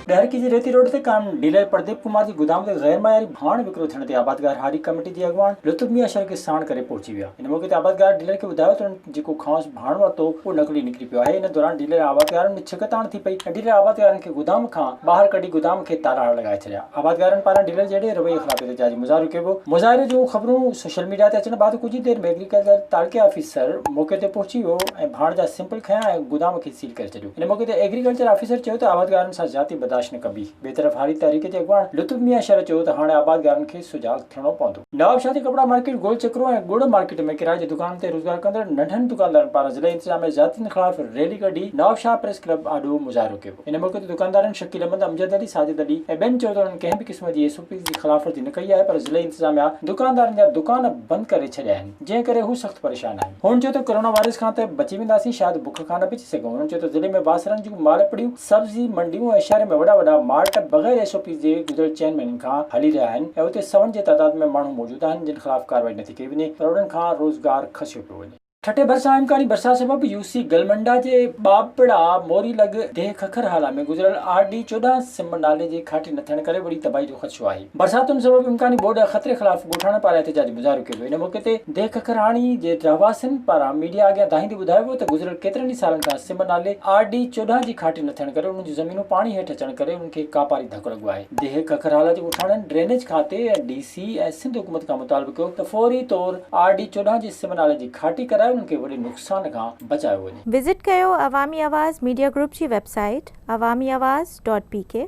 ڏهرڪي جي ريتي روڊ تي قائم ڊيلر پرديپ ڪمار جي گدام تي غير معياري ڀاڻ وڪرو ٿيڻ تي آبادگار هاري ڪميٽي جي اڳواڻ لطف ميان شر کي ساڻ ڪري پهچي ويا. ان موقعي تي آبادگار ڊيلر کي ٻڌايو ته انهن جيڪو کانئس ڀاڻ ورتو اهو نقلي نڪري پيو آهي. ان دوران ڊيلر ۽ آبادگارن ۾ ڇڪتاڻ ٿي پئي ۽ ڊيلر آبادگارن کي گدام کان ٻاهر ڪڍي گدام کي تالا لڳائي ڇڏيا. آبادگارن پاران ڊيلر جي اهڙي رويي خلاف احتجاجي مظاهرو ڪيو ويو. مظاهري جون خبرون سوشل ميڊيا تي اچڻ بعد ڪجهه ئي دير ۾ ايگريڪلچر تعلقي آفيسر موقعي تي پهچي ويو ۽ ڀاڻ جا سيمپل کنيا ۽ گدام کي سيل ڪري ڇڏيو. ان موقعي تي ايگريڪلچر آفيسر چيو ته آبادگارن سان زيادتي برداشت نه ڪبي. ٻئي طرف هاري تحريڪ جي اڳواڻ لطف ميان شر چيو ته هاڻي آبادگارن کي سجاڳ ٿيڻو پوندو. نوابشاهه جي ڪپڙا مارڪيٽ، گول چڪرو ۽ ڳڙ مارڪيٽ ۾ ڪرائي جي دڪانن تي روزگار ڪندڙ ننڍن دڪاندارن پاران ضلعي انتظاميه زيادتين خلاف ريلي ڪڍي نوابشاهه پريس ڪلب آڏو مظاهرو ڪيو. ان موقعي تي دڪاندارن شڪيل احمد، امجد علي، ساجد علي ۽ ٻين چيو ته انهن ڪنهن به قسم جي ايس او پيز جي خلاف ورزي نه ڪئي آهي پر ضلعي انتظاميه دڪاندارن جا دڪان بند ڪري ڇڏيا آهن. جنهن ڪري هو سخت پريشان آهن. هن چيو ته ڪرونا وائرس کان ته بچي وينداسين شايد بک کان نه بچي سگهون. هن چيو ته ضلعي ۾ بااثرن جون مال پڙيون، سبزي منڊيون ۽ شهر ۾ وڏا وڏا مارٽ بغير ايس او پيز جي گذريل چئن مهينن کان هلي رهيا آهن ۽ اتي سون جي تعداد ۾ ماڻهو موجود آهن جن خلاف ڪارروائي نٿي ڪئي وڃي پر انهن کان روزگار کسيو پيو وڃي. ٺٽي ڀرسان امڪاني برسات سبب يو سي گلمنڊا جي ٻاٻڙا موري لڳ ديهه ککر هالا ۾ گذريل آر ڊي 14 سم نالي جي کاٽي نه ٿيڻ ڪري وڏي تباهي جو خدشو آهي. برساتن سبب امڪاني ٻوڏ ۽ خطري خلاف ڳوٺاڻن پاران احتجاجي مظاهرو ڪيو ويو. ان موقعي تي ديهه ککرهاڻي جي رهواسين پاران ميڊيا اڳيان دانهيندي ٻڌايو ويو ته گذريل ڪيترن ئي سالن کان سم نالي آر ڊي 14 جي کاٽي نه ٿيڻ ڪري انهن جون زمينون پاڻي هيٺ اچڻ ڪري انهن کي ڪاپاري ڌڪ لڳو آهي. ديهه ککرهالا جي ڳوٺاڻن ڊرينيج کاتي ۽ ڊي سي ۽ سنڌ حڪومت کان مطالبو ڪيو ته فوري طور آر ڊي 14 جي سم نالي جي کاٽي ڪرائي انهن کي وڏي نقصان کان بچايو وڃي. وزٽ ڪيو عوامي آواز ميڊيا گروپ جي web site Awami Awaz dot P K.